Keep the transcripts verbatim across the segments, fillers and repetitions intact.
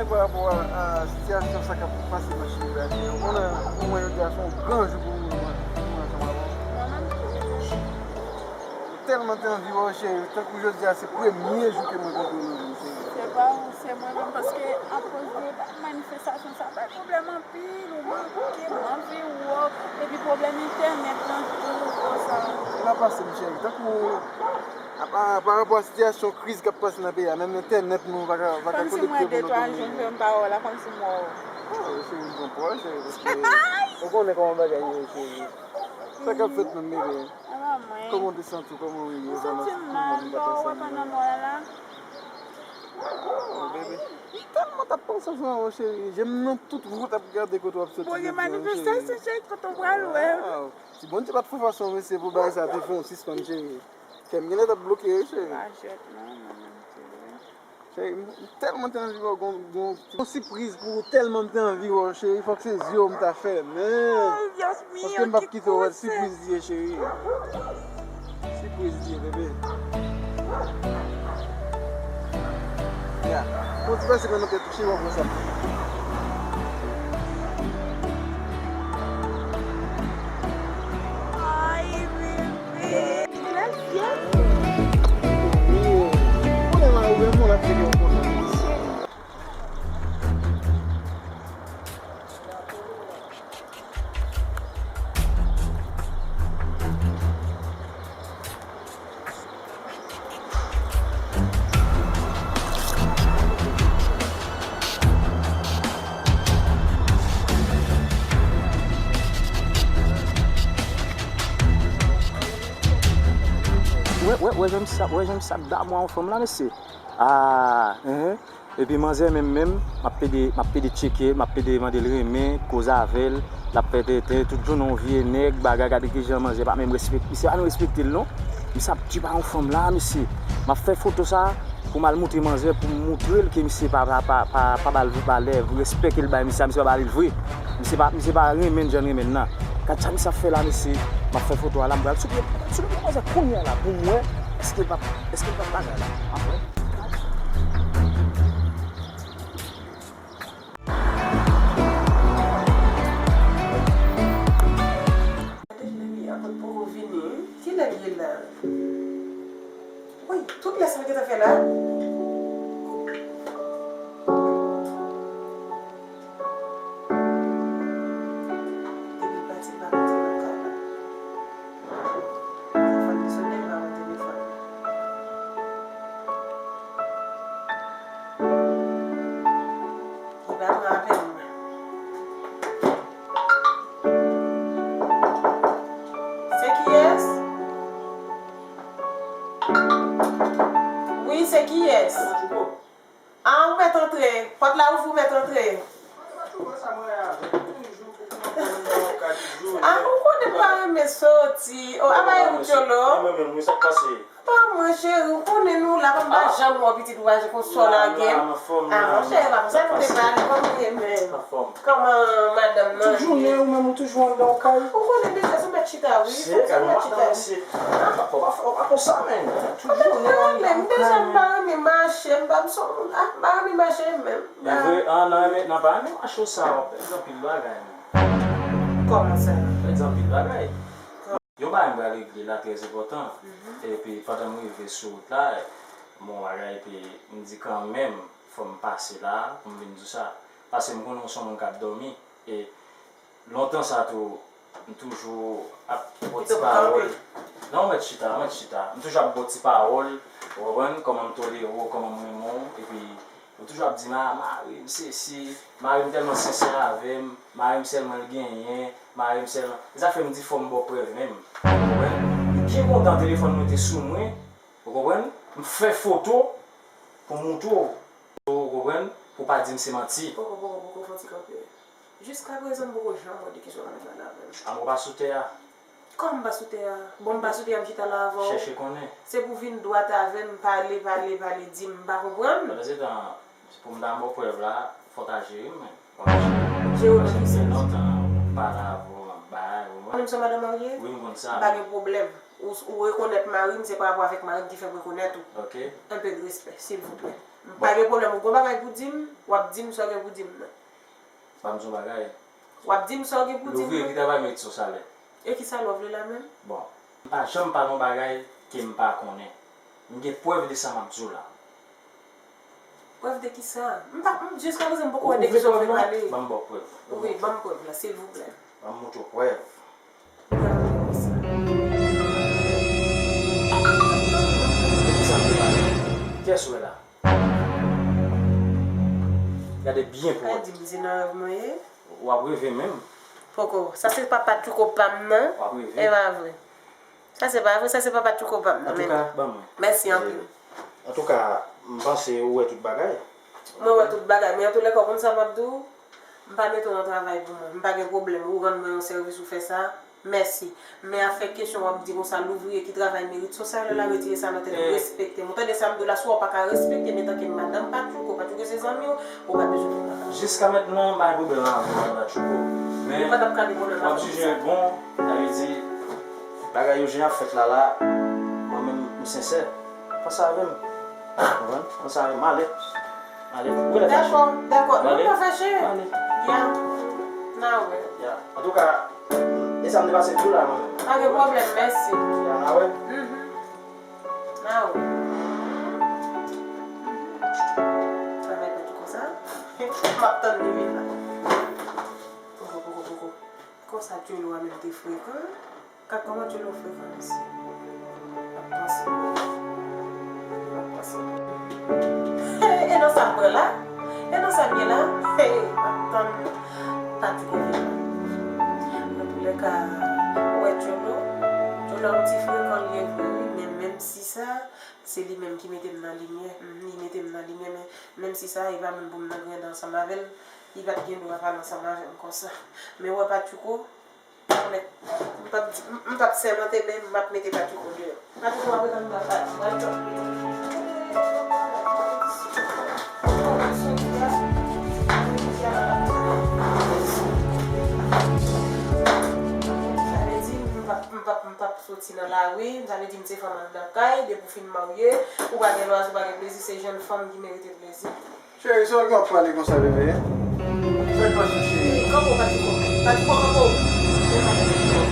Pa rapò a, a sitiyasyon sa k ap pase nan Chili la, ou konnen, pou mwen, jodi a se yon gran jou pou mwen, mwen, pou mwen ansanm avè w. Mwen menm tou. Mwen tèlman te anvi wè w, cheri, tankou jodi a se premye jou ke mwen kontre w nan vi m, cheri. Se pa ou, se mwen menm, paske akoz de manifestasyon sa bay pwoblèm anpil, ou manke m, m anvi wè w, epi pwoblèm entènèt lan tou, konsa. Sa va pase, m cheri, tankou A pa, pa rapò a sitiyasyon kriz k ap pase nan peyi a, menm entènèt nou pa ka, pa ka konekte pou nou tounen. Kòmsi mwen de twa jou m fè m pa wè w la, kòmsi m wè w. Ah, cheri, m pran pòz, cheri, paske ou konnen kòman bagay yo ye, cheri. Sa k ap fèt menm, bebe? Kòman w te santi w? Kòman w ye? M santi m mal, m pa wè w pandan mwa la. Oh, bebe. M tèlman t ap panse ansanm avè w, cheri. Je m nan tout wout ap gade kote w ap soti jodi a, cheri. Bon, gen manifestasyon, cheri, kote w pral wè m? Wow. Si Bondye pa t fè fason, mesye, pou bagay sa te fè yon sispann, cheri. Kè m genlè t ap bloke, wi, cheri. Pa jwèt non, mwen menm tou, wi. Cheri, m, m tèlman te anvi wè w, gon, gon, gon sipriz pou ou, tèlman m te anvi wè w, cheri, fòk se zye w m ta fèmen. Oh, Dios mío, paske m p ap kite w wè sipriz li ye, cheri. Sipriz li ye, bebe. Ya, fè yon ti pase nan tèt ou, cheri, w ap wè sa. Ay, bebe. Gracias. Wè, wè, wè jan m sa, wè jan m sa damou a yon fanm la, mesye. Ah, hein. Epi manzè menm, menm, m ap pede, m ap pede tcheke l, m ap pede mande l renmen, koze avè l, l ap fè tenten, tout jounen yon vye nèg, bagay, gade kijan manzè pa menm respekte, misye pa menm respekte l non. Misye ap di pa yon fanm la, mesye. M ap fè foto sa pou m al moutre manzè, pou m moutre l ke misye pa, pa, pa, pa, pa ba l valè, respè ke l bay misye a, misye pa ba li l vre. Misye pa, misye pa renmen l jan l renmen l la. Gad sa misye ap fè la, mesye. M ap fè foto a la, m pral sou pye, sou pye manzè kounye a la, pou m wè èske l p ap, èske l p ap bagay la. M ap wè. Gade Jeremi a pot poko vini, wi. Kilè l ye la? Wi, tout lè sa l gentan fè la. Depi l pati, l pa rete nan kay la. Telefòn li sonnen, l pa wè telefòn. Li pa pran apèl mwen. Se kiyès? Wi, se kiyès? Ah, ou mèt antre. Pòt la ouvri, ou mèt antre. Ah, ou konnen m pa renmen soti. Oh, apa e ou, Tcholo? Mwen menm, wi, sa k pase? Pa mwen, cheri, ou konnen nou la, pa m pa janm wè w pitit ou aji konsa w lage m. Ah, monchè, e pa konsa nou te pale, kòman w ye menm? Kòman madanm nan ye? Tout jounen, ou menm, ou toujou anndan w kay. Ou konnen deja, se w mèt chita, wi. Fòk se w mèt chita, wi. Ah, pa, pa, pa, pa konsa, menm. Tout jounen, ou anndan w kay. M deja, m pa renmen mache, m pa, m son, ah, m pa renmen mache menm. Li vre, ah, nan renmen, nan pa renmen mache w sa, w ap pèdi anpil bagay, menm. Kòman sa? Pèdi anpil bagay. Yon bagay m pral regle la trè enpòtan. Epi pandan m rive sou wout la, m wè yon bagay epi m di kanmenm fò m pase la pou m vin di w sa. Paske m konnen w se yon moun k ap dòmi. E lontan sa tou, m toujou ap ba w ti pawòl. Non, mèt chita, mèt chita. M toujou ap ba w ti pawòl, ou konprann, kòman m tolere w, kòman m renmen w, epi ou toujou ap di m, "Ah, mari m sesi, mari m tèlman sensè avè m, mari m sèlman l genyen, mari m sèlman." Se sa k fè m di fò m ba w prèv menm. Ou konprann? M byen kontan telefòn mwen te sou mwen, ou konprann? M fè foto pou m montre w, ou konprann? Pou w pa di m se manti. Poko, poko, poko, fò ti kanpe. Jiskaprezan, m poko janm wè de ki sa w ap pale avè m. A, m pa sou tè a. Kòman m pa sou tè a? Bon, m pa sou tè a, m chita la avè w. Chèche konnen. Se pou w vin dwat avè m, pale, pale, pale, di m, m pa konprann. Pandan se tan, pou m ta ba w prèv la, fò w ta jere m, men. Jere w nan ki sans? Paske m gen lontan m pale avè w, m ap bay, ou konprann? Ou menm se madanm marye? Wi, m konn sa. M pa gen pwoblèm. Ou, ou rekonèt mari m, se pa rapò avèk mari m ki fè m rekonèt ou. Ok. Un peu de respect, silvouplè. M pa gen pwoblèm, ou gon bagay pou di m, w ap di m sa w gen pou di m nan. Ban m di w yon bagay. W ap di m sa w gen pou di m nan. Louvriye ki travay merite son salè. E kisa lè w vle la menm? Bon, m pa janm pale yon bagay ke m pa konnen. M gen prèv de sa m ap di w la. Prèv de kisa? M pa, m, jiskaprezan m poko wè de kisa w vle pale. Ban m ba w prèv. Wi, ban m prèv la, silvouplè. Ban m montre w prèv. Kiyès ou wè la? Gade byen pou wè. Pa di m se nan rèv mwen ye. W ap reve menm. Poko. Sa se papa Tchouko pa m nan. W ap reve. E pa vre. Sa se pa vre, sa se papa Tchouko pa m nan. Antouka, ban mwen. Mèsi anpil. Antouka, m panse ou wè tout bagay. Mwen wè tout bagay, men antoulèka, ou konn sa m ap di w? M pa mete w nan travay pou mwen. M pa gen pwoblèm. Ou rann mwen yon sèvis, ou fè sa. Mèsi. Men afè kesyon w ap di konsa, louvriye ki travay merite son salè la, retire sa nan tèt ou, respekte m. Ou tande sa m di w la, si w pa ka respekte m etanke madanm Patchouko, Patchouko se zanmi w, ou pa bezwen fè bagay. Jiska mentnan, m pa gen pwoblèm avè w, madanm Patchouko. Men, w ap jije bon, sa vle di, bagay yo jan y ap fèt la la, mwen menm, m sensè. Panse avè m. Konprann? Panse avè m. M ale. M ale. Ou genlè fache. Dakò, dakò. M ale. Non, m pa fache. M ale. Ya. N a wè. Ya. Antouka, e sa m te pase pou la, mwen menm. Pa gen pwoblèm, mèsi. Ya, n a wè. Mhm. N a wè. Travay pa tou konsa. M ap tann li vin la. Poko, poko, poko. Konsa, Tcholo a menm te frekan. Gad kòman Tcholo frekan, mesye. L ap panse. L ap panse. E nan sa m pran la? E nan sa m ye la? M ap tann Patchouko vin la. Antoulèka, ou wè Tcholo? Tcholo yon ti frekan li ye vre, wi, men menm si sa, se li menm ki mete m nan limyè. Mhm, li mete m nan limyè, men menm si sa, e pa moun pou m nan grande ansanm avè l. Li pa t gen dwa pale ansanm avè m konsa. Men ou wè Patchouko, Mèt, m p ap di, m, m p ap sèmante, men m ap mete Patchouko deyò. Patchouko ap retann m pa, pa, pa, pa. Sa vle di, m p ap, m p ap, m p ap soti nan lari, sa vle di m se fanm anndan kay, depi w fin marye, ou pa gen lwa, ou pa gen plezi, se jèn fanm ki merite plezi. Cheri, sa w gen w ap pale konsa, bebe? Sa k pase, cheri? Ey, kanpe w, Patchouko. Patchouko, kanpe w.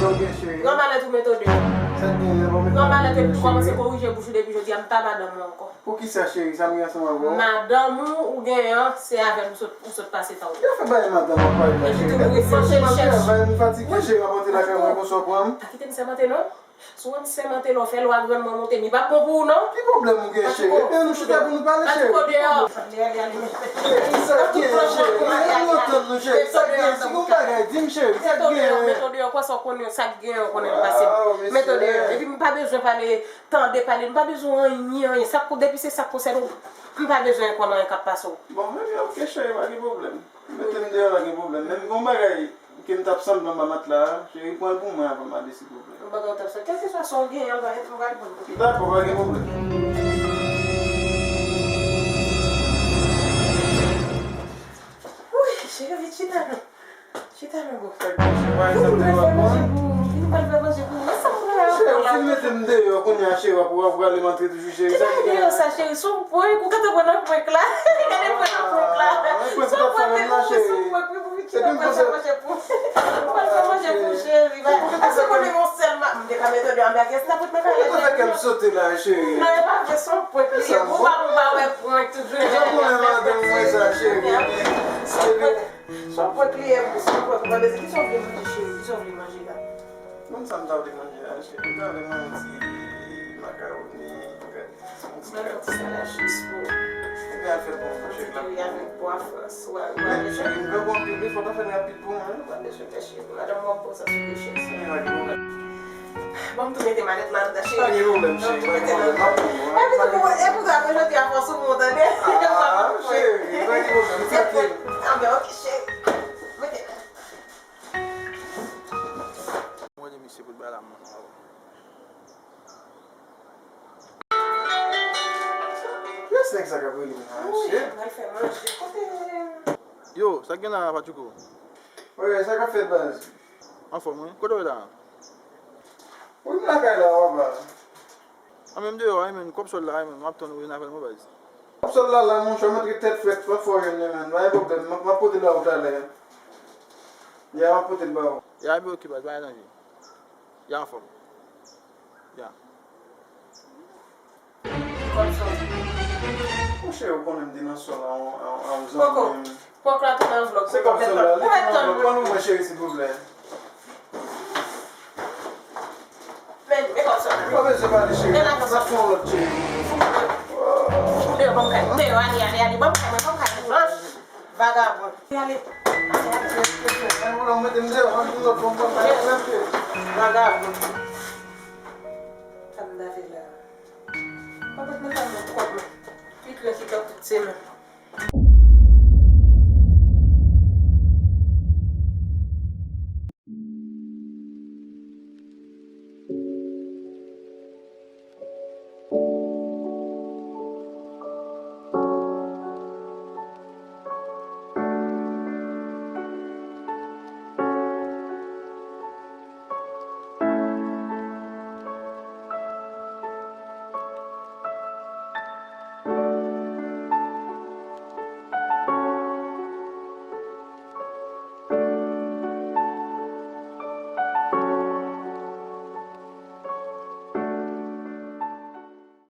Sa w gen, cheri? Pran malèt ou mete w deyò. Sa k gen, yon bon. Pran malèt epi w kòmanse korije bouch ou depi jodi a, m pa madanm ou ankò. Poukisa, cheri? Sa m gen ansanm avè w? Madanm ou, ou genyen an, se avè m ou sot, ou sot pase tan w. Yo fè bagay madanm ap pale la, cheri. Epi tou, ou reproche l chèch. M fatige, cheri, m ap antre lakay mwen, konsa w pran m. Pa kite m sèmante non. Si w wè m sèmante la, w fè lwa grann mwen monte, men li p ap bon pou ou non. Ki pwoblèm ou gen, cheri? Ebyen, nou chita pou nou pale, cheri. Patchouko deyò. Cheri, sa k gen, cheri? Nou antann nou, cheri. Sa k gen? Si gon bagay, di m, cheri. Sa k gen? Mete w deyò, mete w deyò. Kwè sa w konnen, sa k gen, w konnen l pase m. Mete w deyò. Epi m pa bezwen pale, tande pale, m pa bezwen anyen, anyen. Sa k, depi se sa k konsène w, m pa bezwen konn anyen k ap pase w. Bon, ebyen, oke, cheri, pa gen pwoblèm. Mete m deyò, pa gen pwoblèm. Menm gon bagay ke m t ap sanble anba matla a, cheri, pran l pou mwen avan m ale, silvouplè. Yon bagay w t ap sanble. Kèlkeswa sa w genyen an, m pral pran l pou ou. Dakò, pa gen pwoblèm. Wouyy, cheri, vin chita non. Chita non, boo. Vin, m pral fè manje pou ou. Vin, m pral fè manje pou ou. Wè sa m pran la. Cheri, ou fin mete m deyò, kounye a, cheri, w ap, w ap rale m antre toujou, cheri. Sa k gen? Deyò sa, cheri, sou prank, ou gentan pran nan prank la. Gade prank nan prank la. Sou prank, wi, pou, sou prank, wi, pou vin chita, pral fè manje pou ou. Pral fè manje pou ou, cheri. Paske konnen yon sèl ma, m te ka mete w deyò, anba kès, n ap ret nan kay la, cheri. Ou fè kè m sote la, cheri. Non, e pa vre, se yon prank li ye. Ou pa, ou pa wè prank toujou. Jan mwen madanm mwen sa, cheri. Se yon prank. Se yon prank li ye, se yon prank. Ou pa bezwen, kisa w vle manje, cheri? Kisa w vle manje la? Konn sa m ta vle manje a, cheri. M ta vle manje yon ti makawoni, yon ti grenn salad jis pou. Ebyen, al fè l pou mwen, cheri. Ti diri avèk pwa frans. Ou pa bezwen. Men, cheri, m pè w anpil, wi, fò w ta fè l rapid pou mwen, wi. Ou pa bezwen, cheri. Madanm mwen ap pran sa sou dechen. Ebyen, pa gen pwoblèm. Bon, m tou mete malèt la anndan, cheri. Pa gen pwoblèm, cheri, pa gen pwoblèm, m ap pran. Epi tou, epi tou, apre jodi a, fò sou mwen, tande? Ah, cheri, pa gen pwoblèm, m soti. Ah, ben, ok, cheri. Mete la. Mwen li misye pou l bay la mwen avan. Kiyès nèg sa k ap rele m la, mesye? Wi, m al fè manje. Kote? Yo, sa k gen la, Patchouko? Wi, sa k ap fèt, baz? Anfòm, wi. Kote w ye la? Wi, m lakay la, papa. An menm deyò a, men kòb sòl la, men m ap tann ou vin avè l, mwen, baz. Kòb sòl la, la, monchè, m antre tèt frèt, pa fè w jwenn li, men. Pa gen pwoblèm, m ap, m ap pote l ba ou talè. Ya, m ap pote l ba ou. Ya, ebyen, oke, baz, pa gen danje. Ya, anfòm. Ya. Kòb sòl. Monchè, ou konnen m te nan sòl a, a, a, a, zanmi m. Pòk la tou nan anvlòp. Se kòb sòl la, li tou nan anvlòp. Ban nou mwen, cheri, silvouplè. Men, men kòb sòl la. Ou pa bezwen pale, cheri. N ap fè yon lòt, cheri. Deyò, ban m kay. Deyò, ale, ale, ale. Ban m kay mwen, ban m kay mwen. Vagabon. Ale. Ale, ale. Vagabon. Sa m ta fè la? Mwen pa t nan kòb mwen. Tout lè ki kòb tout semèn.